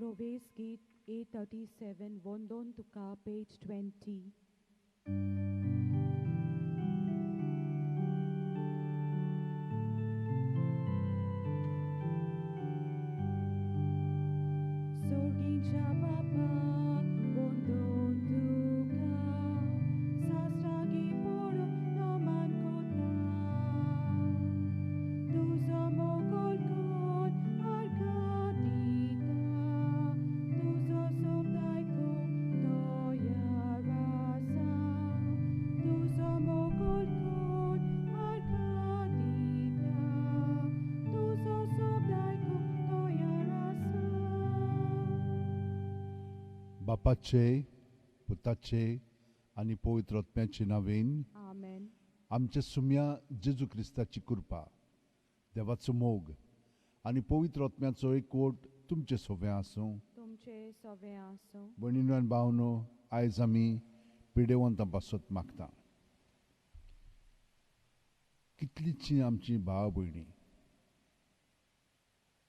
प्रवेश गीत 837 वंदन तुका पेज 20. सोर्गींच्या बापा वंदन तुका, साश्टांगी पडून नमन करता, तुजो मोगल कोण आर्गां दिता, तुजो सोब आयकूंक तयार आसा, तुजो मोगल कोण आर्गां दिता, तुजो सोब आयकूंक तयार आसा. बापाचे, पुताचे आनी पवित्र आत्म्याचे नांवेन आमेन. आमच्या सुम्या जेजू क्रिस्ताची कृपा, देवाचो मोग आनी पवित्र आत्म्याचो एकवट तुमचे सोबें आसूं. तुमचे सोबें आसूं. भयणीनो आनी भावनो, आयज आमी पिडेवंतां पासत मागता. कितलींची आमची भाव भयणी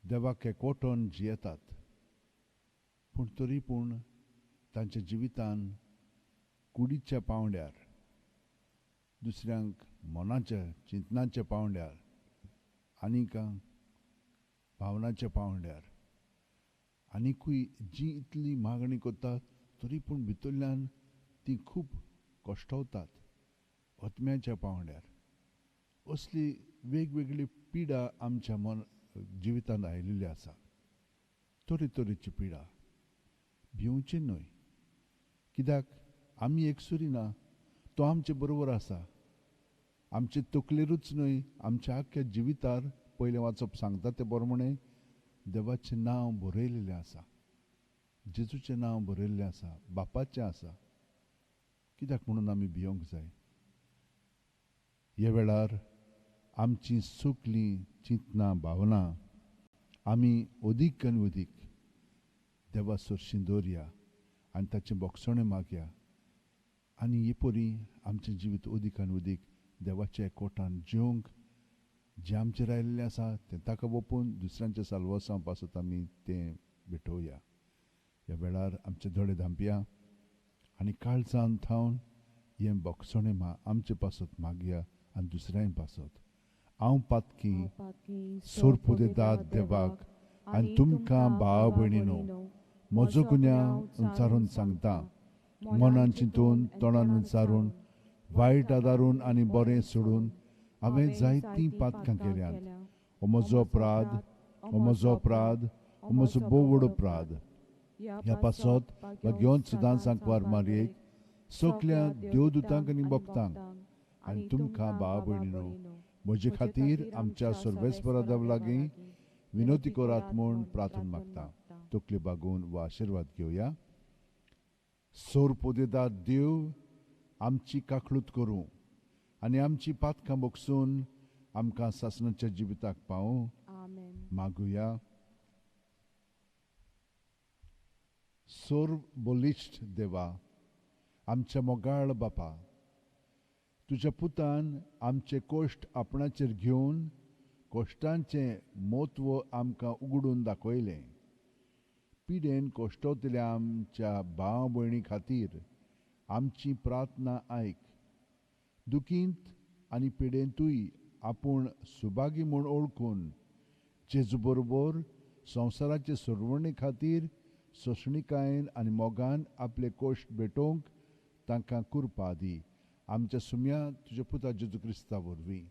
देवाक एकवटून जियेतात, पूण तरी पूण तांच्या जिवितान कुडीच्या पांवड्यार, दुसऱ्यांक मनाच्या चिंतनाच्या पांवड्यार, आनीक भावनाच्या पांवड्यार आनिकूय जी इतली मागणी करतात तरी पूण भितरल्यान ती खूब कश्टवतात आत्म्याच्या पांवड्यार. असली वेगवेगळी पिडा आमच्या मन जिवितांत आयिल्ली आसा. तरेतरेची पिडा. भिवची न्हय, कित्याक आमी एकसुरी ना, तो आमचे बरोबर आसा. आमचे तकलेरूच न्हय, आमच्या आख्ख्या जिवितार पयलें वाचप सांगता तें बरें देवाचें नांव बरयलेलें आसा, जेजूचें नांव बरयल्लें आसा, बापाचें आसा. कित्याक म्हणून आमी भियोंक जाय? ह्या वेळार आमची सगलीं चिंतनां भावनां आमी अदीक आनी अदीक देवा सरशीं दवरया आनी ताचें बोगसणें मागया आनी हे परी आमचें जिवीत अदीक आनी अदीक देवाच्या एकवटान जिवंक जें आमचेर आयिल्लें आसा तें ताका वोपून दुसऱ्यांच्या साल्वासां पासत आमी तें भेटोवया. ह्या वेळार आमचे दोळे धांपया आनी काळजान थावन हें बोगसणें आमचे पासत मागया आनी दुसऱ्यांय पासत. हांव पातकी सोरपुदेदाद देवाक आनी तुमकां भाव भयणीनो म्हजो गुन्यांव उंचारून सांगता, मनान चिंतून तोंडान विचारून वायट आदारून आनी बरें सोडून हांवें जायतीं पातकां केल्यांत. हो म्हजो अपराध, हो म्हजो अपराध, हो म्हजो भोव व्हड अपराध. ह्या पासत घेवन सदांच सांकवार मारयेक सगल्या देवदूतांक आनी भक्तांक आनी तुमकां भाव भयणीनो म्हजे खातीर आमच्या सर्वेस्परा देवा लागीं विनोती करात म्हूण प्रार्थना मागता. तकली बागोवन वा आशिर्वाद घेवया. सोरपोदेदाद देव आमची काकळूत करूं आनी आमची पातकां बगसून आमकां सासणाच्या जिविताक पावूं. मागुया. सोर बलिश्ट देवा, आमच्या मोगाळ बापा, तुज्या पुतान आमचे कश्ट आपणाचेर घेवन कश्टांचें म्हत्व आमकां उगडून दाखयलें. पिडेन कश्टवतल्या आमच्या भाव भयणी खातीर आमची प्रार्थना आयक. दुखींत आनी पिडेंतूय आपूण सुभागी म्हूण ओळखून जेजू बरोबर संवसाराचे सोडवणे खातीर सोंसणिकायेन आनी मोगान आपले कश्ट भेटोवंक तांकां कृपा दी. आमच्या सुम्या तुज्या पुता जेजू क्रिस्ता वरवीं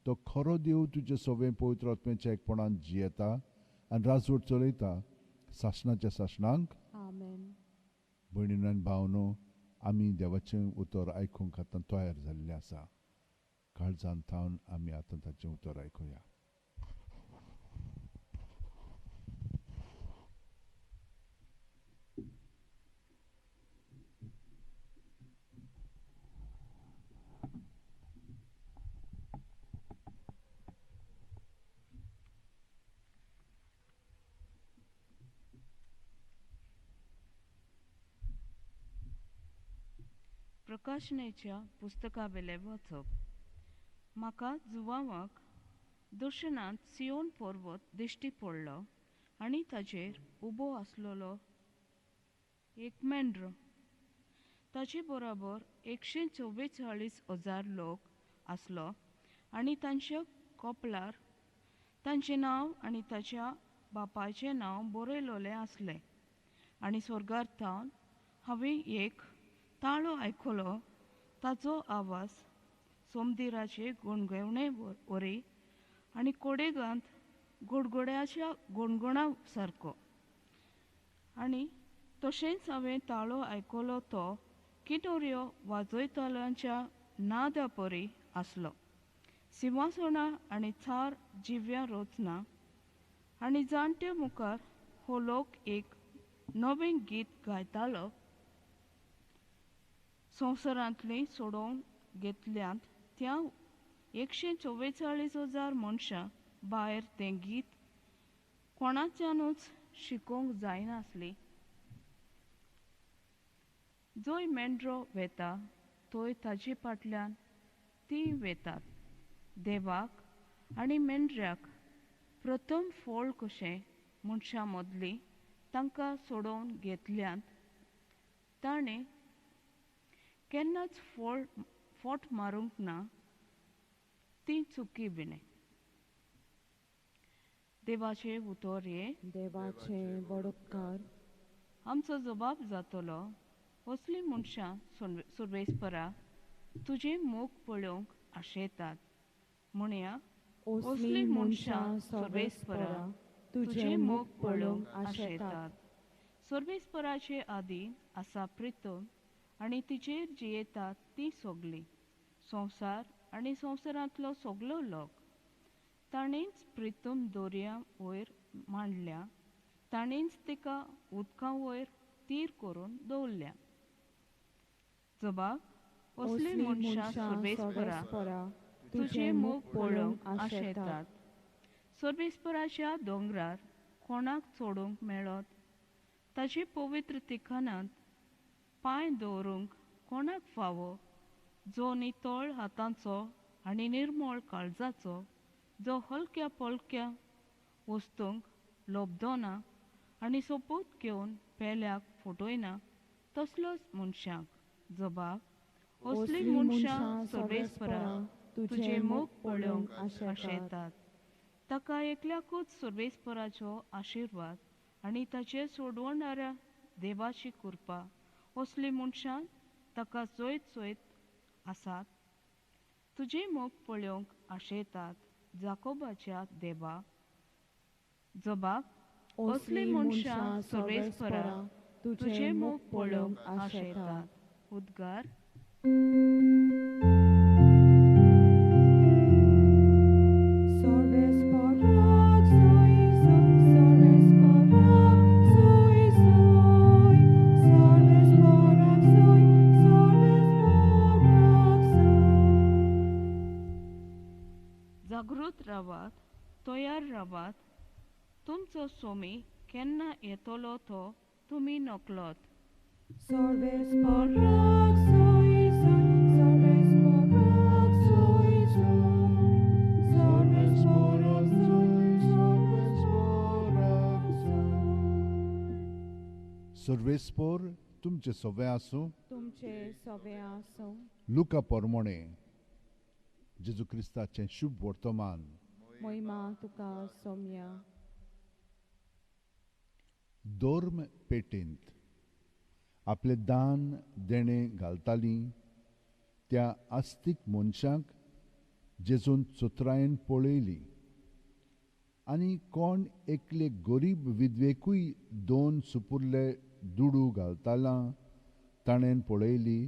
तो खरो देव तुजे सवें पवित्र आत्म्याच्या एकपणान जियेता आनी राजवट चलयता सासणाच्या सासणांक. आमेन. भयणीनो आनी भावनो, आमी देवाचें उतर आयकूंक आतां तयार जाल्लें आसा. काळजान थावन आमी आतां ताचें उतर आयकुया. प्रकाशनेच्या पुस्तकावेलें वाचप. म्हाका जुवांवाक दर्शनांत सियोन पर्वत दिश्टी पडलो आनी ताचेर उबो आसलेलो एक मेंढरो. ताचे बरोबर 144,000 लोक आसलो आनी तांच्या कपलार तांचें नांव आनी ताच्या बापायचें नांव बरयलेलें आसलें. आनी स्वर्गार थावन हांवें एक ताळो आयकलो, ताचो आवाज सोमदिराचे गुणगुणे वरी आनी कोडेगांत गोडगोड्याच्या गुणगुणा सारको. आनी तशेंच हांवें ताळो आयकलो तो किटोऱ्यो वाजयतल्यांच्या नादा परी आसलो. सिंवासणां आनी चार जिव्यां रचना आनी जाणटे मुखार हो लोक एक नवें गीत गायतालो. संवसारांतली सोडोवन घेतल्यांत त्या 144,000 मनशां भायर तें गीत कोणाच्यानूच शिकोवंक जायनासली. जंय मेंढरो वेता थंय ताजे फाटल्यान तीं वेतात. देवाक आनी मेंढऱ्याक प्रथम फळ कशें मनशां मदलीं तांकां सोडोवन घेतल्यांत. ताणें केन्नाच फोट मारूंक ना, ती चुकी बिणें. देवाचें उतर हें देवाचें व्हड उपकार. आमचो जबाब जातलो. असलीं मनशां सुर्वेस्परा तुजें मुख पळोवंक आशेतात. म्हणया, असलीं मनशां सर्वेस्परा तुजें मुख पळोवंक आशेतात. सर्वेस्पराचे आदी आसा प्रितम आनी तिचेर जियेतात ती सगली संवसार आनी संवसारांतलो सगलो लोक. ताणेंच प्रितम दोरया वयर मांडल्या, ताणेंच तिका उदका वयर तीर करून दवरल्या. जबाब, असलीं मनशां सर्वेस्परा तुजें मुख पळोवंक आशेतात. सर्वेस्पराच्या दोंगरार कोणाक चडूंक मेळत? ताचे पवित्र ठिकाणांत पांय दवरूंक कोणाक फावो? जो नितळ हातांचो आनी निर्मळ काळजाचो, जो हलक्या पलक्या वस्तूंक लोबदोना आनी सोपूत घेवन पेल्याक फटयना, तसलोच मनशाक. जबाब, असलीं मनशां सर्वेस्परा तुजें मुख पळोवंक आशेतात. ताका एकल्याकूच सर्वेस्पराचो आशिर्वाद आनी ताचे सोडवणाऱ्या देवाची कृपा. असलीं मनशां ताका चोयत चोयत आसात, तुजें मुख पळोवंक आशेतात. जाकोबाच्या देवा. जबाब, असलीं मनशां सर्वेस्परा तुजें मुख पळोवंक आशेतात. उद्गार. जागृत रावात, तयार रावात, तुमचो सोमी केन्ना येतलो तो तुमी नकळत. सर्वेस्पोर तुमचे सवे आसूं. तुमचे सवे आसूं. लुका पोरमोणे जेजू क्रिस्ताचें शुभ वर्तमान. महिमा तुका सोम्या. धर्म पेटेंत आपले दान देणें घालतालीं त्या आस्तीक मनशांक जेजून चतुरायेन पळयली आनी कोण एकले गरीब विधवेकूय 2 सुपुरले दुडू घालताला ताणें पळयली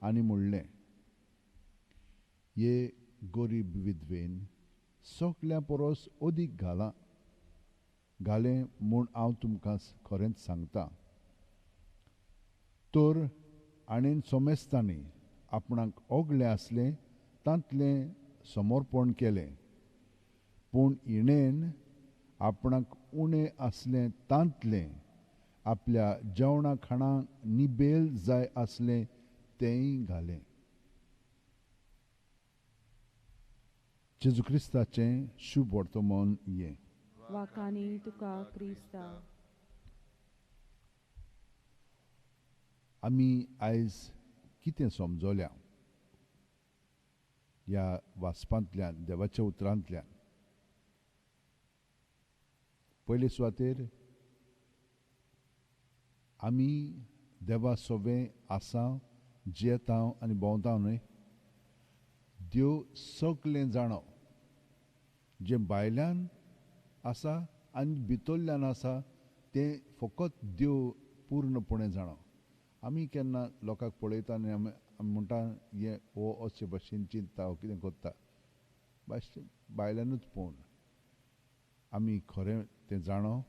आनी म्हणलें, हे गरीब विधवेन सगल्या परस अदीक घालां घालें म्हूण हांव तुमकां खरेंच सांगता. तर हाणें सोमेस्तांनी आपणाक ओगलें आसलें तांतलें समर्पण केलें, पूण हिणेन आपणाक उणें आसलें तांतलें आपल्या जेवणा खाणाक निबेल जाय आसलें तेंय घालें. जेजू क्रिस्ताचें शुभ वर्तमान हें. वाखाणी तुका क्रिस्ता. आमी आयज कितें समजल्या ह्या वाचपांतल्यान, देवाच्या उतरांतल्यान? पयले सुवातेर आमी देवा सोबें आसा, जियेता आनी भोंवता न्हय. देव सगळें जाणो, जें भायल्यान आसा आनी भितरल्यान आसा तें फकत देव पूर्णपणे जाणो. आमी केन्ना लोकांक पळयता आनी आमी म्हणटा हें हो अशे भशेन चिंतता हो कितें करता, भायल्यानूच पळोवन आमी खरें तें जाणो,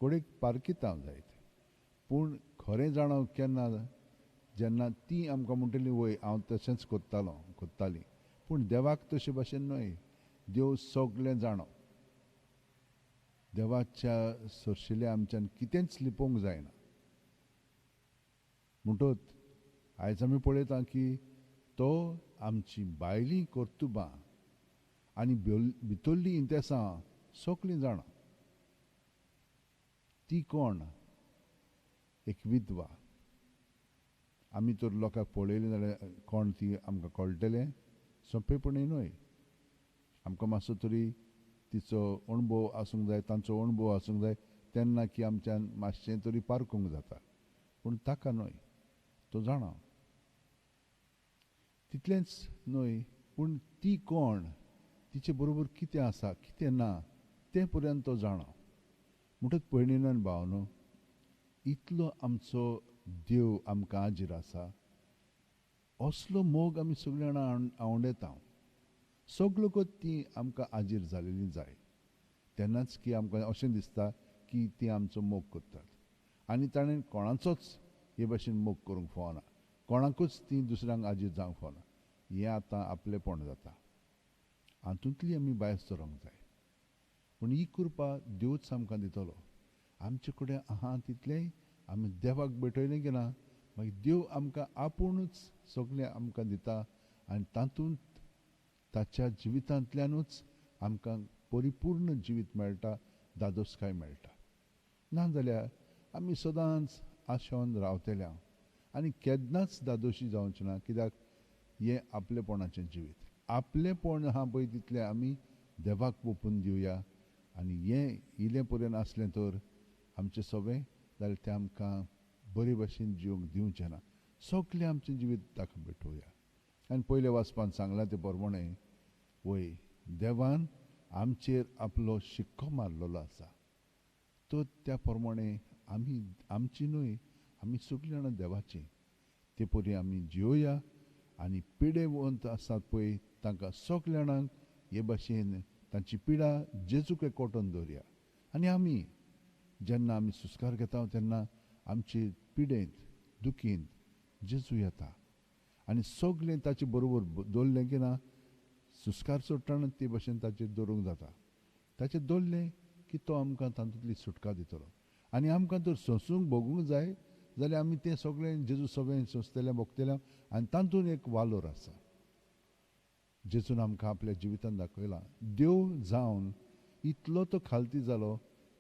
कोडेक पारखिता जायत, पूण खरें जाणो केन्ना जेन्ना ती आमकां म्हणटली वय हांव तशेंच करतालो करताली. पूण देवाक तशे भशेन न्हय, देव सगळें जाणो. देवाच्या सरशिल्लें आमच्यान कितेंच लिपोवंक जायना. म्हणटत आयज आमी पळयता की तो आमची भायलीं कर्तुबां आनी भितरलीं इंतेसां सगळीं जाणा. ती कोण? एक विधवा. आमी तर लोकांक पळयलें जाल्यार कोण ती आमकां कळटलें सोंपेपणी न्हय. आमकां मातसो तरी तिचो अणभव आसूंक जाय, तांचो अणभव आसूंक जाय, तेन्ना की आमच्यान मातशें तरी पारखूंक जाता. पूण ताका न्हय, तो जाणा. तितलेंच न्हय, पूण ती कोण, तिचे बरोबर कितें आसा कितें ना तें पर्यंत तो जाणा. म्हणटच भयणीन भावनो, इतलो आमचो देव आमकां आजीर आसा, असलो मोग आमी सगळीं जाणां आवडटा. सगळो ती आमकां आजीर जालेली जाय, तेन्नाच की आमकां अशें दिसता की ती आमचो मोग करतात. आनी ताणें कोणाचोच हे भशेन मोग करूंक फावना, कोणाकूच ती दुसऱ्यांक आजीर जावंक फावना. हें आतां आपलेपण जाता. हातूंतली आमी भायर सरोंक जाय. पूण ही कृपा देवूच आमकां दितलो. आमचे कडेन आहा तितलेंय आमी देवाक भेटयलें की ना, मागीर देव आमकां आपुणूच सगळें आमकां दिता आनी तातूंत ताच्या जिवितांतल्यानूच आमकां परिपूर्ण जिवीत मेळटा, दादोसकाय मेळटा. नाजाल्यार आमी सदांच आशेवन रावतले आनी केन्नाच दादोशी जावचें ना. कित्याक हें आपलेपणाचें जिवीत. आपलेपण आहा पळय तितलें आमी देवाक ओपून दिवया. आनी हें इलें पर्यंत आसलें तर आमचें सगळें जाल्यार तें आमकां बरे भशेन जिवंक दिवचें ना. सगळें आमचें जिवीत ताका भेटोवया. आनी पयल्या वाचपान सांगलां तें प्रमाणें वय देवान आमचेर आपलो शिक्को मारलेलो आसा, तो त्या प्रमाणें आमी आमची न्हय, आमी सगळीं जाणां देवाचीं. ते परी आमी जियोया आनी पिडेवंत आसात पळय तांकां सगल्या जाणांक हे भाशेन तांची पिडा जेजूक कोटोन दवरया. आनी आमी जेन्ना आमी सुस्कार घेता तेन्ना आमचे पिडेंत दुखींत जेजू येता आनी सगळें ताचे बरोबर दवरलें की ना, सुस्कार सोडटना ते भाशेन ताचेर दवरूंक जाता. ताचेर दवरलें की तो आमकां तातूंतली सुटका दितलो. आनी आमकां तर सोंसूंक भोगूंक जाय जाल्यार आमी तें सगळें जेजू सगळें सोंसतलें भोगतलें. आनी तातूंत एक वालोर आसा. जेजून आमकां आपल्या जिवितान दाखयलां, देव जावन इतलो तो खालती जालो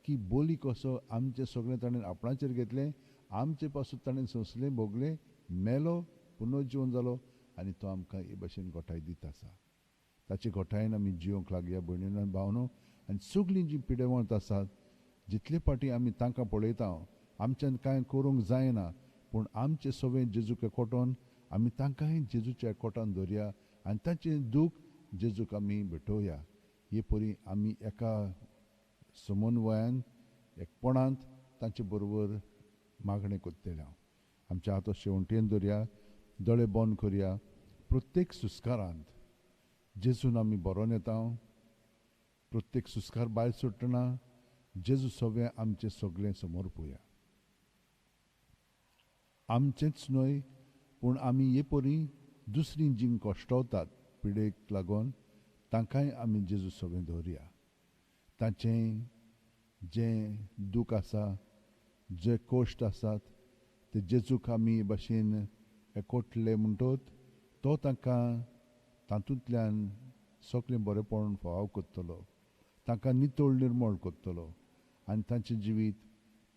की बोली कसो आमचें सगळें ताणें आपणाचेर घेतलें, आमचे पासून ताणें सोंसलें भोगलें, मेलो, पुनर्जीवन जालो आनी तो आमकां हे भाशेन गोठाय दीत आसा. ताचे गोठायेन आमी जिवंक लागया भयणीन भावनो. आनी सगळीं जीं पिडेवंत आसात जितले फावटी आमी तांकां पळयता आमच्यान कांय करूंक जायना, पूण आमचें सगळें जेजूक एकवटोन आमी तांकांय जेजूच्या एकवटान दवरया आनी तांचें दूख जेजूक आमी भेटोवया. हे परी आमी एका समन्वयान एकपणांत तांचे बरोबर मागणें करतले. हांव आमच्या हात शेवटेन दवरया, दोळे बंद करया. प्रत्येक सुस्कारांत जेजून आमी बरोवन येता. प्रत्येक सुस्कार भायर सोडटना जेजू सगळें आमचें सगळें समोर पळोवया. आमचेंच न्हय पूण आमी हे परी दुसरीं जीं कश्टवतात पिडेक लागून तांकांय आमी जेजू सगळें दवरया. तांचें जें दूख आसा, जे कश्ट आसात ते जेजूक आमी भाशेन एकवटले म्हणटत तो तांकां तातूंतल्यान सगळें बरेंपण फावो करतलो. तांकां नितळ निर्मळ करतलो आनी तांचें जिवीत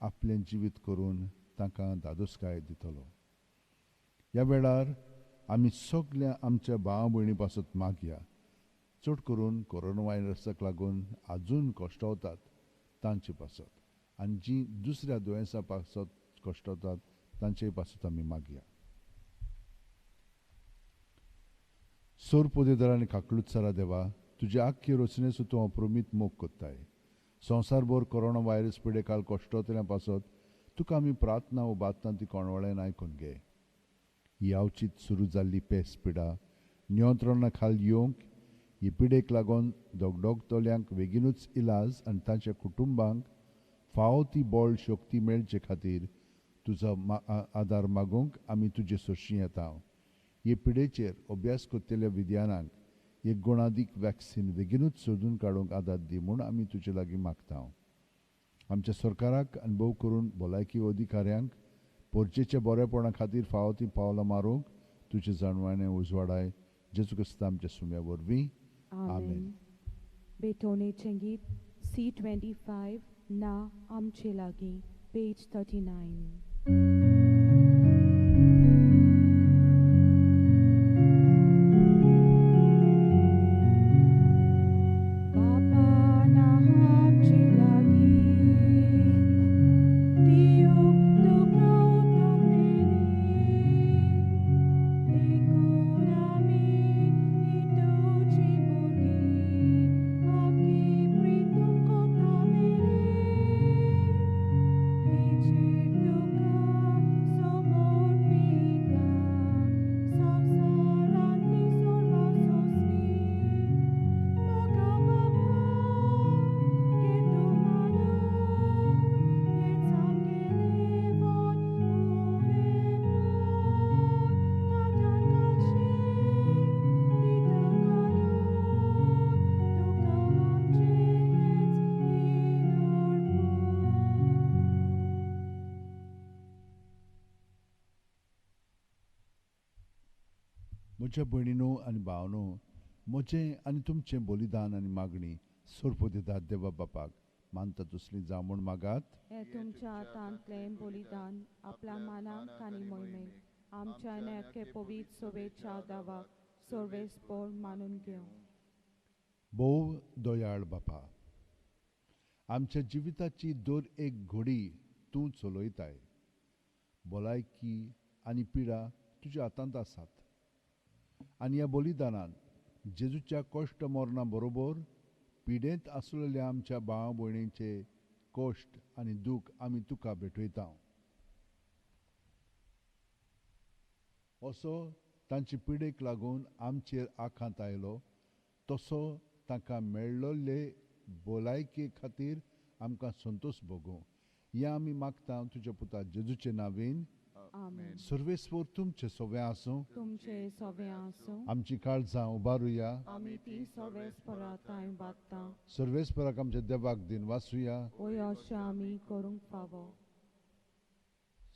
आपलें जिवीत करून तांकां धादोसकाय दितलो. ह्या वेळार आमी सगल्या आमच्या भाव भयणी पासत मागया, चड करून कोरोना व्हायरसाक लागून आजून कश्टवतात तांचे पासत आनी जी दुसऱ्या दुयेंसा पासत कश्टवतात तांचे पासत आमी मागया. सोर पोदेदार आनी काकलुत्सरा देवा, तुज्या आख्खे रचनेचो तूं अप्रमीत मोग कोत्ताय. संवसारभर कोरोना व्हायरस पिडे काल कश्टवतल्या पासत तुका आमी प्रार्थना उबातना ती कोणवळ्यान आयकून घे. ही आवचीत सुरू जाल्ली पेस पिडा नियंत्रणा खाल येवंक ही पिडेक लागून दगदगतल्यांक बेगीनूच इलाज आनी तांच्या कुटुंबांक फावो ती बळ शक्ती मेळचे खातीर तुजो आदार मागूंक आमी तुजे सरशीं येता. हे पिडेचेर अभ्यास करतल्या विज्ञानांक एक गुणादीक वॅक्सिन बेगीनूच सोदून काडूंक आदार दी म्हूण आमी तुजे लागीं मागता. आमच्या सरकाराक आनी भोव करून भलायकी अधिकाऱ्यांक पोरचेच्या बरेपणा खातीर फावो ती पावलां मारूंक तुजे जाणवायने उजवाडाय. जेजू क्रिस्त आमच्या सुम्या वरवीं, आमेन. बेटोनेचें गीत C25 ना आमचे लागीं, पेज 39. म्हज्या भयणीनो आनी भावनो, म्हजें आनी तुमचें बलिदान आनी मागणी सोरपोदेदार देवा बापाक मानता तसली जावं म्हूण मागात. हें तुमच्या हातांतलें बलिदान आपल्या मानाक आनी मोहिमेक आमच्या नेके पवित्र सोबेच्या दावाक सर्वेस्पोर मानून घेवं. भोव दयाळ बापा, आमच्या जिविताची दर एक घडी तूं चलयताय. भलायकी आनी पिडा तुज्या हातांत आसात आनी ह्या बलिदानान जेजूच्या कश्ट मरणा बरोबर पिडेंत आसलेल्या आमच्या भाव भयणींचे कश्ट आनी दूख आमी तुका भेटयता. असो तांचे पिडेक लागून आमचेर आखांत आयलो तसो तांकां मेळ्ळिल्ले भलायके खातीर आमकां संतोश भोगूं ह्या आमी मागता तुज्या पुता जेजूचे नांवेन. आमेन. सर्वेस्पोर तुमचे सोवे आसूं, तुमचे सोवे आसूं. आमची काळजां उबारुया, आमी ती सर्वेस्परा थांय बागता. सर्वेस्पराक आमच्या देवाक दिन वासुया, वय अशें आमी करूंक फावो.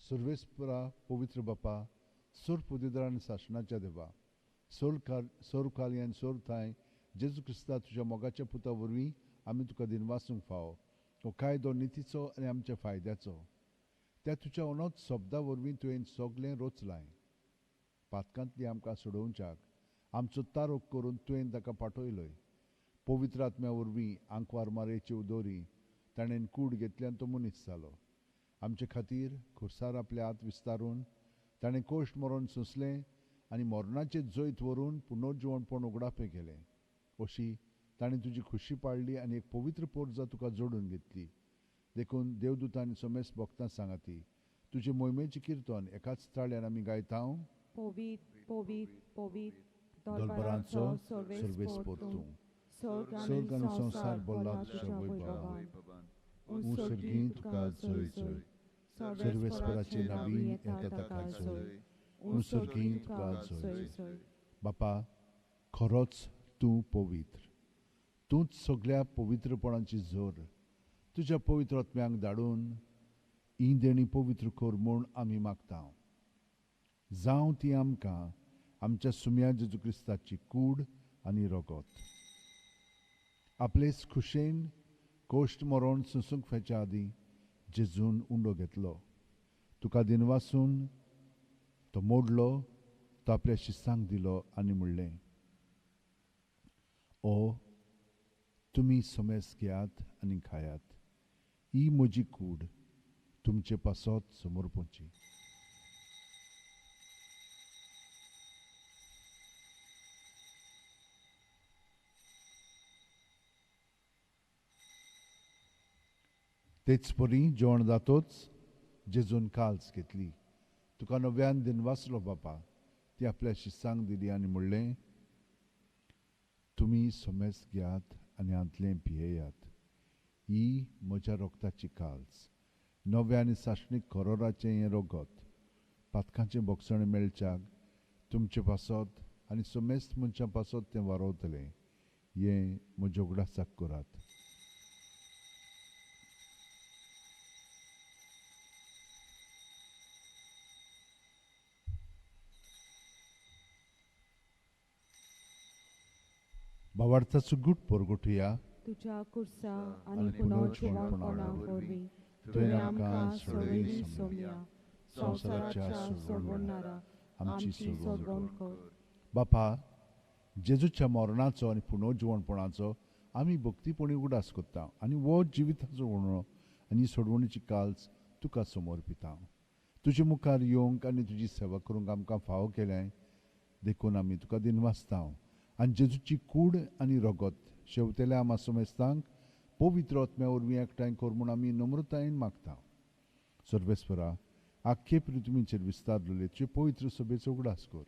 सर्वेस्परा पवित्र बापा, सोर पुदेदार आनी सासणाच्या देवा, सोर खाली आनी सोर थांय जेजू क्रिस्ता तुज्या मोगाच्या पुता वरवीं आमी तुका दिन वासूंक फावो. हो कायदो नितीचो आनी आमच्या फायद्याचो. त्या तुज्या अनोच शब्दा वरवीं तुवें सगळें रोचलाय. पातकांतली आमकां सोडोवच्याक आमचो तारोक करून तुवें ताका पाठयलोय. पवित्र आत्म्या वरवीं आंकवार मारयेची उदोरी ताणें कूड घेतल्यान तो मनीस जालो. आमचे खातीर खुर्सार आपले हात विस्तारून ताणें कोश्ट मरण सोंसलें आनी मरणाचें जैत व्हरून पुनर्जिवणपण उगडापें केलें. अशी ताणें तुजी खुशी पाडली आनी एक पवित्र पोरजा तुका जोडून घेतली. देखून देवदूतांनी समेस्त भक्तां सांगाती तुजे मोहिमेचें किर्तन एकाच ताळ्यान आमी गायता. पवित्र पवित्र पवित्र दलबरांचो सर्वेस्पोर तूं, स्वर्ग आनी संवसार भरला तुज्या वैभवान. उंसर्गीं तुका जय जय, सर्वेस्पराचे नवीन येता ताका जय, उंसर्गीं तुका जय जय. बापा, खरोच तूं पवित्र, तूंच सगळ्या पवित्रपणाची जोर. तुज्या पवित्र आत्म्यांक धाडून ही देणी पवित्र कर म्हूण आमी मागता. जावं ती आमकां आमच्या सुम्या जेजू क्रिस्ताची कूड आनी रगत. आपलेच खुशेन कोश्ट मरोण सुसूंक फेच्या आदीं जेजून उंडो घेतलो. तुका दिनवासून तो मोडलो, तो आपल्या शिसांक दिलो आनी म्हणलें, ओ तुमी समेस घेयात आनी खायात, ही म्हजी कूड तुमचे पासत समर्पची. तेच परी जेवण जातोच जेजून काल्स घेतली. तुका नव्यान दिनवासलो बापा, ती आपल्या शिसांक दिली आनी म्हणलें, तुमी समेस घेयात आनी हांतलें पियेयात, ही म्हज्या रोगताची काल्स, नव्या आनी सासणीक करोराचें हें रोगत, पातकांचें बोगसण मेळच्याक तुमचे पासत आनी समेस्त मनशां पासत तें वारोवतलें, हें म्हज्या उगडासाक करात. भावार्थाचो गूट परगटुया. तुज्या कुर्सा आनी पुनर्जिवणपणा वरवीं तुवें आमकां सोडयली सोम्या, संवसाराच्या सोडवणारा आमची सोडवण कर. बापा, जेजूच्या मरणाचो आनी पुनर्जिवणपणाचो आमी भक्तीपणी उगडास करता आनी हो जिविताचो उणो आनी सोडवणीची काल्स तुका समर्पिता. तुजे मुखार येवंक आनी तुजी सेवा करूंक आमकां फावो केलें देखून आमी तुका दिनवासता. आनी जेजूची कूड आनी रगत शेवतेल्या आमा समेस्तांक पवित्र आत्म्या वरवीं एकठांय कर म्हूण आमी नम्रतायेन मागता. सर्वेस्परा, आख्खे पृथ्वीचेर विस्तारलेले तुजे पवित्र सभेचो उगडास कर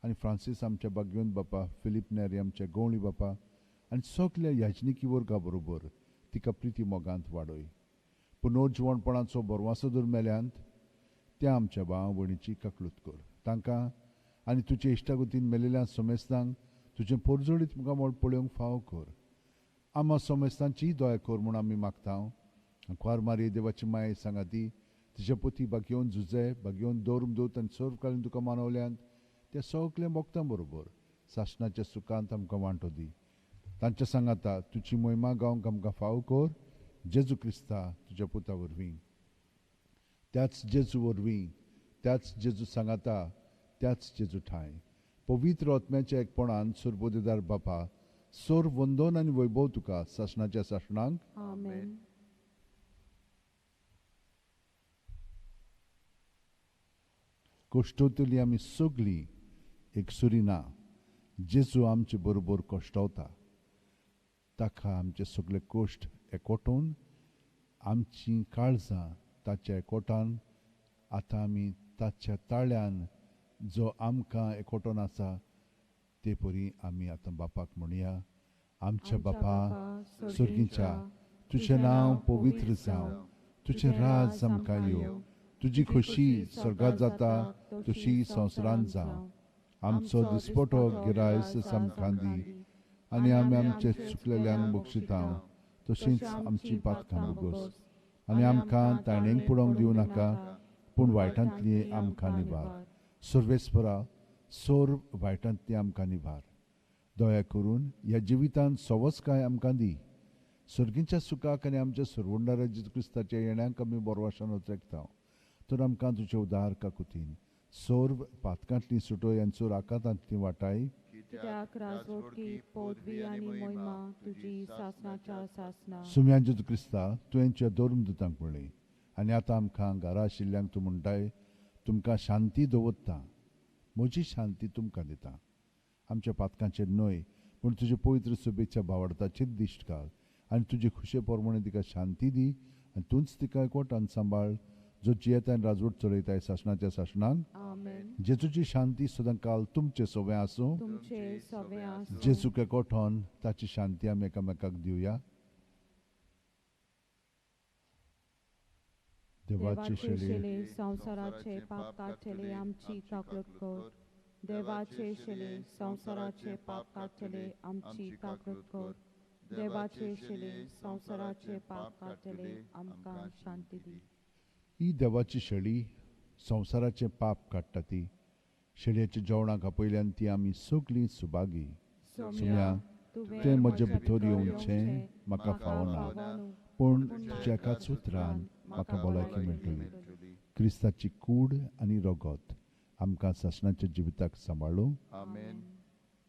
आनी फ्रांसीस आमच्या बागयोन बापा, फिलीप नेरी आमच्या गवळी बापा आनी सगल्या याजनिकी वर्गा बरोबर तिका प्रिती मोगांत वाडय. पुनर्जिवणपणाचो बरवासो दर मेल्यांत त्या आमच्या भाव भयणीची काकलूत कर. तांकां आनी तुजे इश्टागतीन मेलेल्या समेस्तांक तुजें पोरजोडीत मुखामळ पळोवंक फावो कर. आमा समेस्तांची दया कर म्हूण आमी मागता. कुवार मारये देवाची माये सांगाती तिच्या पोती बागयोन झुजे बागयोन दौर्म दोत आनी सर्वकालीन तुका मानवल्यांत त्या सगल्या भक्तां बरोबर सासणाच्या सुखांत आमकां वांटो दी. तांच्या सांगाता तुजी मोहिमा गावंक आमकां फावो कर, जेजू क्रिस्ता तुज्या पुता वरवीं. त्याच जेजू वरवीं, त्याच जेजू सांगाता, त्याच जेजू ठांय पवित्र आत्म्याच्या एकपणान सुरबोदेदार बापा सोर वंदन आनी वैभव तुका सासणाच्या सासणांक. आमेन. कश्टवतली आमी सगळीं एकसुरी ना, जेजू आमचे बरोबर कश्टवता. ताका आमचे सगळे कश्ट एकवटून आमचीं काळजां ताच्या एकवटान आतां आमी ताच्या ताळ्यान जो आमकां एकवटून आसा ते परी आमी आतां बापाक म्हणया. आमच्या बापा सर्गीच्या, तुजें नांव पवित्र जावं, तुजें राज आमकां येवं, तुजी खोशी स्वर्गांत जाता तशी संवसारांत जावं. आमचो दिसपटो गिरायस आमकां दी आनी आमी आमचे चुकलेल्यांक बक्षिता तशींच आमची पातकां भोगोस आनी आमकां ताणेंक पडोवंक दिवं नाका, पूण वायटांतली आमकां निवार. सर्वेस्परा, सोर वायटांतली आमकां निवार. दया करून ह्या जिवितांत सवसकाय आमकां दी. सर्गीच्या सुखाक आनी आमच्या सरवंडारा जेजू क्रिस्ताच्या येण्याक आमी बरवाशान उतरेकता. तर आमकां तुजे उदार काकुतीन सर्व पातकांतली सुटोय आनी चोर आकांतांतली वाटाय. कित्याक राजवटकी पदवी आनी महिमा तुजी सासणाच्या सासणा. सुम्या जेजू क्रिस्ता, तुवें तुज्या धर्मदूतांक म्हणलें आनी आतां आमकां घरा आशिल्ल्यांक तूं म्हणटाय, तुमकां शांती दवरता, म्हजी शांती तुमकां दिता. आमच्या पातकांचेर न्हय पूण तुजे पवित्र सभेच्या भावार्थाचेर दिश्ट घाल आनी तुजे खुशे प्रमाणे तिका शांती दी आनी तूंच तिका एकवटान सांबाळ, जो जियेता आनी राजवट चलयताय सासणाच्या सासणांक. जेजूची शांती सदांकाल तुमचे सवे आसूं. जेजूक एकवटून ताची शांती आमी एकामेकाक दिवया. देवाचे शेले संवसाराचे पाप काडटले आमची काकळूत कर. देवाचे शेले संवसाराचे पाप काडटले आमची काकळूत कर. देवाचे शेले संवसाराचे पाप काडटले आमकां शांती दी. ही देवाची शेळी संवसाराचें पाप काडटा. ती शेळयेच्या जेवणाक आपयल्यान ती आमी सगळीं सुभागी. सोम्या, तुवें म्हजे भितर येवचें म्हाका फावना, पूण तुज्या एकाच उतरान म्हाका भलायकी मेळटली. क्रिस्ताची कूड आनी रगत आमकां सासणाच्या जिविताक सांबाळूं.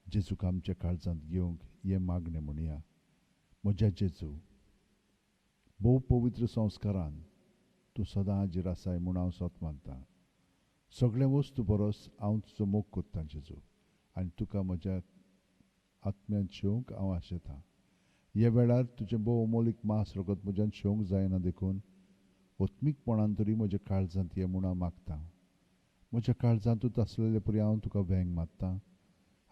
जेजूक आमच्या काळजांत घेवंक हें मागणें म्हणया. म्हज्या जेजू, भोव पवित्र संस्कारान तूं सदां हाजीर आसाय म्हूण हांव सोत मानतां. सगळें वस्तू परस हांव तुजो मोग कोत्तां जेजू, आनी तुका म्हज्या आत्म्यान शेवंक हांव आशेतां. ह्या वेळार तुजें भोव अमोलीक मांस रगत म्हज्यान शेवंक जायना, देखून आत्मीकपणान तरी म्हज्या काळजांत ये म्हूण हांव मागतां. म्हज्या काळजांतूच आसलेले परी हांव तुका वेंग मारतां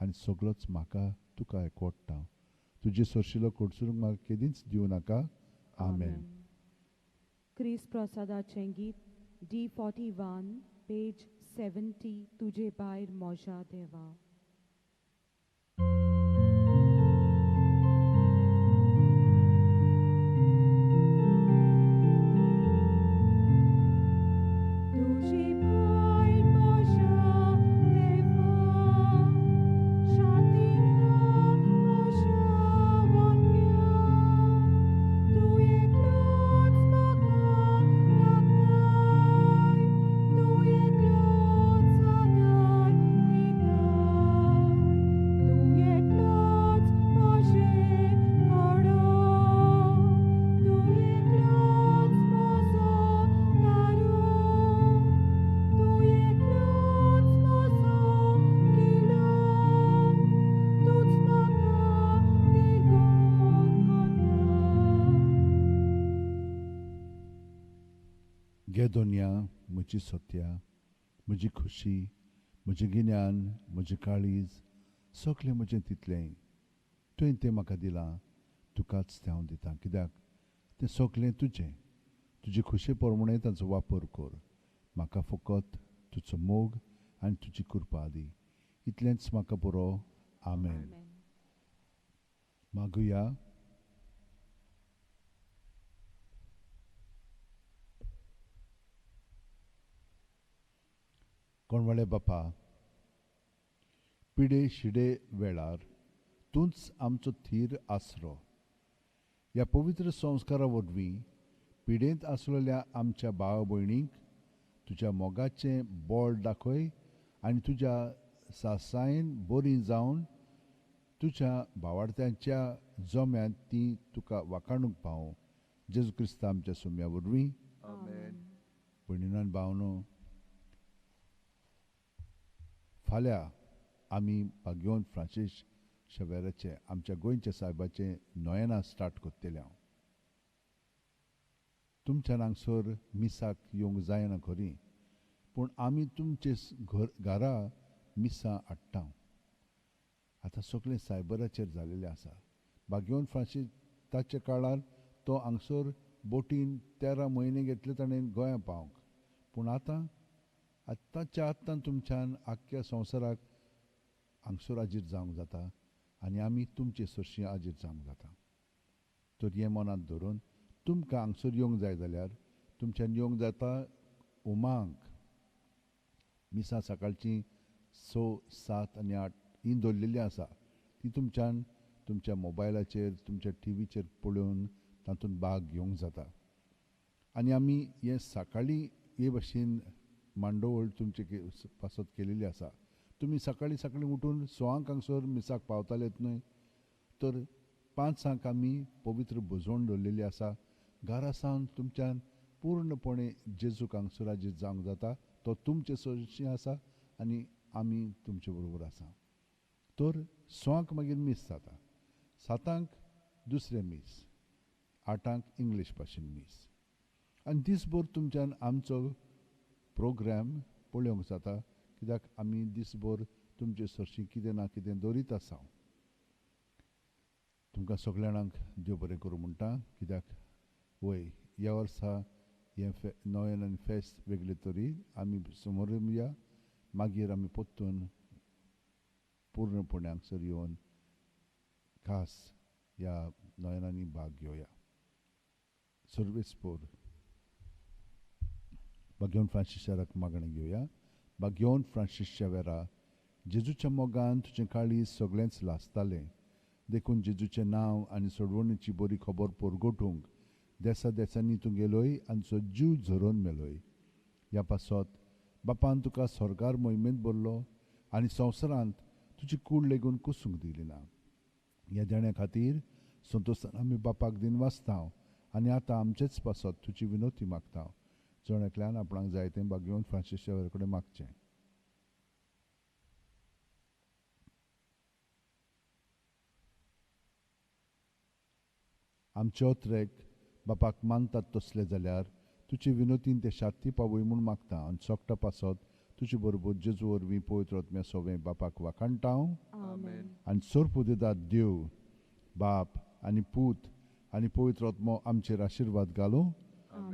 आनी सगळोच म्हाका तुका एकवडटा. तुजे सरशिलो कडसरूंक म्हाका केदींच दिवं नाका. आमेन. क्रिस्त प्रसादाचें गीत D41 page 70. तुजे भायर म्हज्या देवा. दोनया म्हजी सत्या, म्हजी खुशी, म्हजें गिन्यान, म्हजें काळीज, सगळें म्हजें तितलें तुवें तें म्हाका दिलां, तुकाच तें हांव दितां. कित्याक तें सगळें तुजें. तुजे खुशे प्रमाणें ताचो वापर कर. म्हाका फकत तुजो मोग आनी तुजी कृपा दी, इतलेंच म्हाका पुरो. आमेन. मागुया. कोणवाळे बापा, पिडे शिडे वेळार तूंच आमचो थीर आसरो. ह्या पवित्र संस्कारा वरवीं पिडेंत आसलेल्या आमच्या भाव भयणींक तुज्या मोगाचें बळ दाखय आनी तुज्या सासायेन बरी जावन तुज्या भावार्थ्यांच्या जम्यांत ती तुका वाखाणूंक पावूं. जेजू क्रिस्ता आमच्या सुम्या वरवीं. भयणीन भावनो, फाल्यां आमी भाग्यवंत फ्रांसीस शेवेराचें आमच्या गोंयच्या सायबाचें नोयेना स्टार्ट करतले. हांव तुमच्यान हांगसर मिसाक येवंक जायना खरी, पूण आमी तुमचे घरा मिसां हाडटा. आतां सगळें सायबराचेर जालेलें आसा. भाग्यवंत फ्रांसीस ताच्या काळार तो हांगसर बोटीन 13 म्हयने घेतले ताणें गोंया पावंक, पूण आतां आत्ताच्या आत्तां तुमच्यान आख्ख्या संवसाराक हांगसर आजीर जावंक जाता आनी आमी तुमचे सरशीं आजीर जावंक जाता. तर हें मनांत धरून तुमकां हांगसर येवंक जाय जाल्यार तुमच्यान येवंक जाता. उमांक मिसां सकाळचीं 6, 7 आनी 8 हीं दवरलेलीं आसा. ती तुमच्यान तुमच्या मोबायलाचेर, तुमच्या टिवीचेर पळोवन तातूंत भाग घेवंक जाता. आनी आमी हें सकाळीं हे भशेन मांडवळ तुमचे पासत केलेली आसा. तुमी सकाळीं सकाळीं उठून 6 हांगसर मिसाक पावतालेत न्हय, तर 5 आमी पवित्र भुजवण दवरलेली आसा. घरा सावन तुमच्यान पूर्णपणे जेजूक हांगसर आजीर जावंक जाता. तो तुमचे सरशीं आसा आनी आमी तुमचे बरोबर आसा. तर 6 मागीर मीस जाता, 7 दुसरें मीस, 8 इंग्लीश भाशेन मीस. आनी दीसभर तुमच्यान आमचो प्रोग्राम पळोवंक जाता, कित्याक आमी दीसभर तुमचे सरशीं कितें ना कितें दवरीत आसा. तुमकां सगळ्या जाणांक देव बरें करूं म्हणटा, कित्याक वय ह्या वर्सा हें नोयेन आनी फेस्त वेगळे तरी आमी समोर या, मागीर आमी परतून पूर्णपणे हांगसर येवन खास ह्या नोयेनांनी भाग घेवया. सर्वेस पोर भाग्यवंत फ्रांसीस मागणें घेवया. भाग्यवंत फ्रांसीस शेवेरा, जेजूच्या मोगान तुजें काळीज सगळेंच लासतालें. देखून जेजूचें नांव आनी सोडवणीची बरी खबर परगटूंक देसा देसांनी तूं गेलोय आनी तुजो जीव झरोवन मेलोय. ह्या पासत बापान तुका स्वर्गार मोहिमेंत भरलो आनी संवसारांत तुजी कूड लेगून कुसूंक दिली ना. ह्या देण्या खातीर संतोशान आमी बापाक दिनवासता आनी आतां आमचेच पासत तुजी विनोती मागता. जण एकल्यान आपणाक जाय तें भाग्यवंत फ्रांसीस शेवर कडेन मागचें. आमचे ओत्रेक बापाक मानतात तसले जाल्यार तुजे विनोतीन ते शाती पावय म्हूण मागता आनी सोकटा पासत तुजे बरोबर जेजू वरवीं पवित्र आत्म्या सोवें बापाक वाखाणटा. आनी सोरपुदेदाद देव बाप आनी पूत आनी पवित्र आत्मो आमचेर आशिर्वाद घालूं.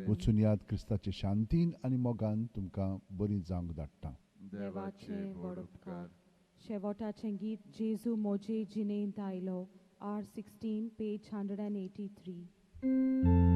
वचून याद क्रिस्ताचे शांतीन आनी मोगान तुमकां बरी जावंक धाडटा. देवाचे व्हड उपकार. शेवटाचें गीत जेजू मोजे जिणेंत आयलो, R16, page 183.